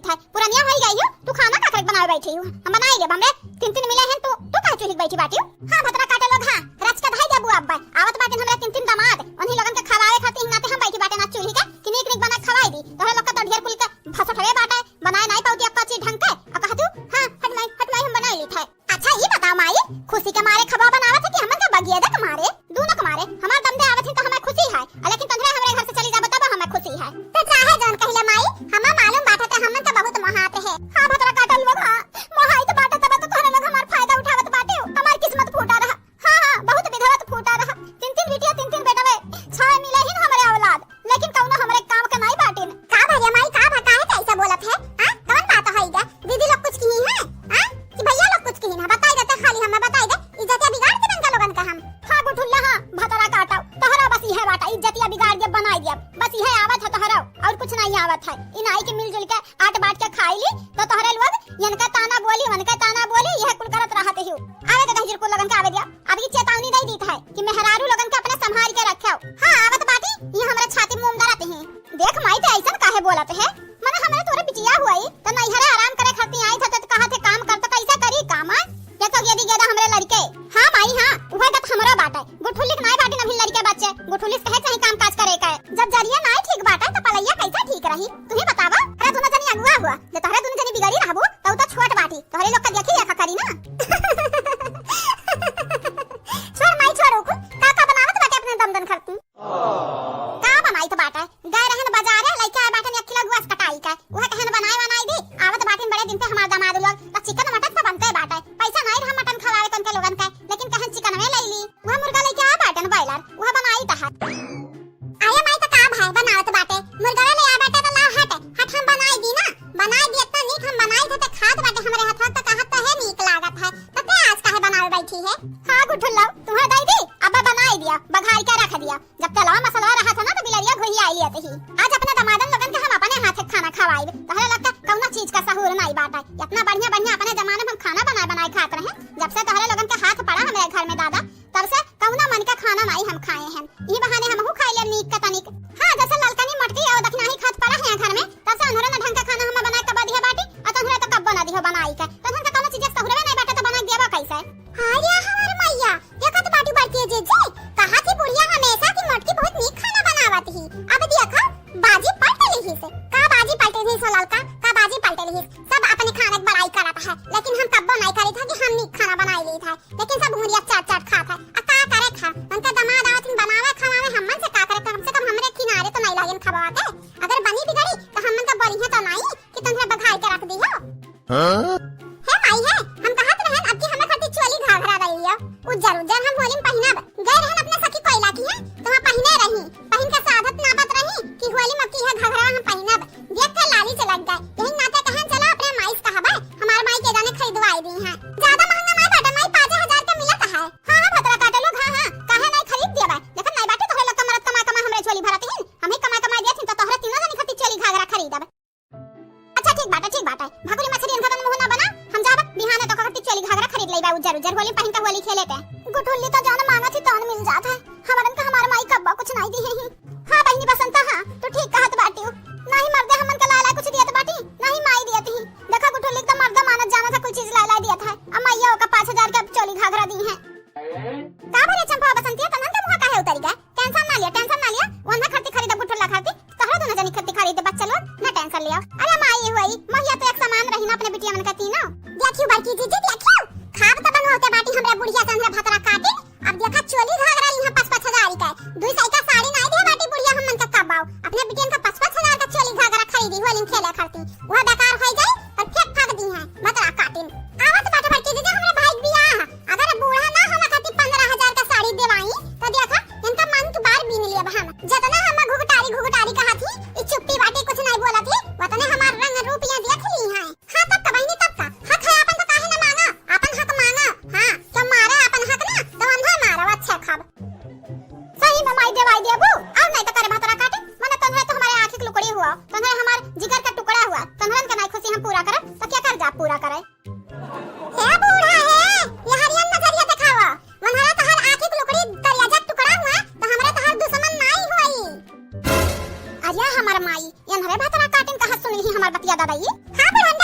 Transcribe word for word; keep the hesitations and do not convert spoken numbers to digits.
थे। पुरनिया होई गई हो, तू खाना का करे बनावे बैठी हो? हम बनाई लेब, हमरे तीन तीन मिले हैं, तू, तू काहे चूल्ही बैठी बाटी हो? हाँ, भतरा काटे लोग, हाँ, रच के धाई देबू अब। आवत बाटिन हमरे तीन तीन दामाद, उन्हीं लोगन के खवावे खातिर हिंगाते हम बैठी बाटे ना चूल्ही के, कि नीक नीक बना खवाई दी। तोहरे लोग का तो ढेर कुल के भसठवे बाटे, बनाए नाई पाउती अक्का चीज ढंग के, और कहतू, हाँ, हट माई, हट माई, हम बनाई ली थे। अच्छा, ई बताओ माई, खुशी के मारे खबा बनावत है कि हमन के बगिया दे के मारे? दूनो के मारे। हमार दम दे आवत है तो हमें खुशी है, और लेकिन तोहरे हमरे घर से चली जाबो तब हमें खुशी है। ते चाहे जौन कहिले माई, हमें मालूम बाटे ते हमन के बहुत मोहात है। हाँ, भतरा काटल लोग, हाँ, मोहाई तो बाटे तब तो तोहरे लोग हमार फायदा उठावत बाटे हो। हमार किस्मत फूटा रहा। हाँ, हाँ, बहुत विधवत फूटा रहा। तीन तीन बिटिया, तीन तीन बेटवे, छह मिले ही न हमरे औलाद। लेकिन कउनो हमरे काम के नाई बाटिन। का भैया माई, का भा, काहे के ऐसा बोलत है? आ? कवन बात है इधर? दीदी लोग कुछ कही है? आ? कि भैया लोग कुछ कही है? बताई देते खाली हमें, बताई दे। इज्जतिया बिगाड़ दे इनका लोगन का हम। हाँ गुठुल्ला, हाँ, भतरा काटो। तोहरा बस इहे बाटा, इज्जतिया बिगाड़ दिया, बनाई दिया। बस इहे आवत है तोहरा, और कुछ नहीं आवत है। इन आई के मिलजुल के आट बांट के खाई ली, तो तोहरे लोग इनका ताना बोली, उनका ताना बोली, यह कुल करत रहत ही। आवे दे दहिजर कुल लोगन के आवे दिया। अब ई चेतावनी दे दीत है कि मेहरारू लोगन के अपने संभाल के रखे। हाँ, आवत बाटी, ये हमरे छाती मुंह दरत हैं। देख माई, ते ऐसन काहे बोलत है? मने हमरे तोरे बिटिया हुई, त नैहरे आराम करे खातिर आई था, त कहा थे काम कर, त कैसे करी काम, आ? ये तो गेदी गेदा हमरे लड़के। हाँ माई, हाँ, उहे गत हमरो बाटे। गुठुलिक नाई बाटी नभी लड़के बच्चे। गुठुलिस कहे चाही काम काज करे के। जब जरिया नाई ठीक बाटे, त पलैया कैसे ठीक रही? तू ही बतावा। अरे दोनों जनी अगुआ हुआ, जे तोहरे दोनों जनी बिगड़ी रहबू, त उ त छोट बाटी। तोहरे लोग का देखी देखा करी ना। छोड़ माई, छोड़, ओकुल का का बनावत बाटे अपने दमदन खरती। का बनाई तो बाटे? गए रहन बाजारे, लइके आए बाटे एक किलो गुआस कटाई के। उहे कहन बनाई बनाई दी। आवत बाटिन बड़े दिन पे हमार दामाद लोग, त चिकन मटन तो बनते बाटे। पैसा नाई रहा मटन खवावे कन के लोगन के, लेकिन कहन चिकन में ले ली। उहे मुर्गा लइके आए बाटन बॉयलर, उहे बनाई तहत। आया माई, त का भाई बनावत बाटे? मुर्गवा ले आ बाटे त ला हट, हट हम बनाई दी ना, बनाई दी, इतना नीक हम बनाई थे त खात बाटे हमरे हथवा त कहत त है नीक लागत है, त ते आज काहे बनावे बैठी है? हाँ गुठुल्लो, तुम्हें दे दी, अब बनाई दिया, बघाई के रख दिया, जब तेलवा मसलवा रहा था ना त बिलरिया घुही आई लेत ही। आज अपने दमादन लोगन के हम अपने हाथे खाना खवाई, तोहरे लोग के कौनो चीज का सहूर नाई बाटे, इतना बढ़िया बढ़िया अपने जमाने में हम खाना बनाए बनाए खात रहे, जब से तोहरे लोगन के हाथ पड़ा हमरे घर में दादा, तब से कौनो मन का खाना नाई हम खाए हैं। ई बहाने हमहू खाई लेब नीक का तनिक। हाँ, जैसे ललकनी मोटकी और दखिनाही खात पड़ा है घर में, तब से उन्हरे न ढंग का खाना हमें बनाए कब्बो दिहे बाटी, और तोहरे तो कब्बो ना दिहो बनाई के। तो उनका कौनो चीज के सहूरवे नहीं बाटे तो बनाए देबो कैसे? हाँ रे हमार मैया, देखत बाटी बड़की जीजी, कहा थी बुढ़िया हमेशा की मोटकी बहुत नीक खाना बनावत ही। अब देखो, बाजी पलट लिहिस। का बाजी पलट लिहिस हो ललका, का बाजी पलट लिहिस? सब अपने खाने के बड़ाई करत है, लेकिन हम कब्बो नहीं करी था कि हम नीक खाना बनाई ली था। लेकिन सब उंगलिया चाट चाट खात है। आ का करे खा? उनके दमाद आवत हिन बनावे खवावे, हमन से का करे? कम से कम हमरे किनारे तो नहीं लागिन खवावे के। अगर बनी बिगड़ी तो हमन का बोली है तो नहीं कि तुमसे बघाई के रख दी हो। हाँ? हे माई है, हम कहत रहन अब की हमें खातिर चोली घाघरा दे लियो। उज्जर उज्जर हम होली में पहिनब। गए रहन अपने सखी कोयला की है, तो वहाँ पहिने रही। पहिन के साधत नापत रही कि होली में अब की है घाघरा हम पहिनब। देख के लाली से लग गए। यही नाते कहन चला अपने माई से कहबे, हमार माई के जाने खरीदवाई दी हैं। ज्यादा महंगा नहीं बाटे माई, पाँच हजार का मिलत है। हाँ, हाँ, भतरा काटे लोग, हाँ, हाँ, काहे नहीं खरीद दिया बा? लेकिन नहीं बाटे तोहरे लोग का मरद कमाए कमाए हमरे झोली भरत हिन, हम ही कमाए कमाए दियत हिन तो तोहरे तीनों जनी खातिर चोली घाघरा खरीदब। अच्छा ठीक बाटे, ठीक बाटे, भकुली मछरी इनका मुंह ना बना, हम जाब बिहाने तो खातिर चोली घाघरा खरीद लेबा, उज्जर उज्जर होली पहिन के होली खेले के। गुठुल्ली तो जौन मांगत ही तौन मिल जात है, हमरन का हमार माई कब्बो कुछ नहीं दिहे ही। हाँ बहिनी बसंता, हाँ, तू ठीक कहत बाटी। नाही मर्दे हमन के लाय लाय कुछ दियत बाटी, नाही माई दियत ही। देखा गुठुल्ली त मर्दे मानत जानत है, कुल चीज लाय लाय दियत है। अब माइया ओका पाँच हजार के चोली घाघरा दी है। का भले चंपा बसंतिया, तनन के मुहा काहे उतरी गए? टेंशन ना लिया, टेंशन ना लिया, वन्ना खरती खरीदब गुठुल्ला खरती, तोहरा दोनों जनी खरती खरीद बच्चा लोग, ना टेंशन लिया। अरे माई हुई, महिया तो एक समान रही ना अपने बिटिया मन का तीनों। देखियो बड़की जीजी, देखियो, खाब त बनवाते बाटी हमरे बुढ़िया से हमरा भतरा काटिन, अब देखा चोली घाघरा लिहा पाँच पाँच हजार का, दुई सौ का साड़ी नाई दे बाटी बुढ़िया हमन का कबाऊ, अपने बिटियन का पाँच पाँच हजार का चोली घाघरा खरीदी होली में खेले खातिर, वह बेकार हो जाई और फेंक फाक दी है, भतरा काटिन। आवत बाटे बड़की जीजी हमरे भाई के बियाह, अगर बूढ़ा ना होला खातिर पन्द्रह हजार का साड़ी देवाई तो देखा इनका मन के बार बीन लिया हम, जितना हम घुघटारी घुघटारी कहा थी, ई चुप्पी बाटी कुछ नहीं बोला थी, वतने हमार रंग रूप यहाँ देख ली है। हाँ, तब का बहिनी, तब का? हक है आपन तो काहे न मांगा? आपन हक मांगा। हाँ, तो मारे आपन हक ना, तो अंधा मारो, अच्छा खाब। सही में माई देवाई देबू, और नहीं तो करे भतरा काटे। मने तोहरे तो हमारे आँखी के लुकड़ी हुआ, तोहरे हमार जिगर का टुकड़ा हुआ, तोहरन के नहीं खुशी हम पूरा करब, तो क्या कर जा पूरा करे? हे बूढ़ा हे, ये हरियन नजरिया देखावा। मनहरा तोहार आँखी के लुकड़ी करियाजा टुकड़ा हुआ, तो हमरा तोहार दुश्मन नाई होई। अरे हम हमार माई, एनहरे भतरा काटिन कहा सुनली हमार बतिया दादा ई। हाँ बड़हन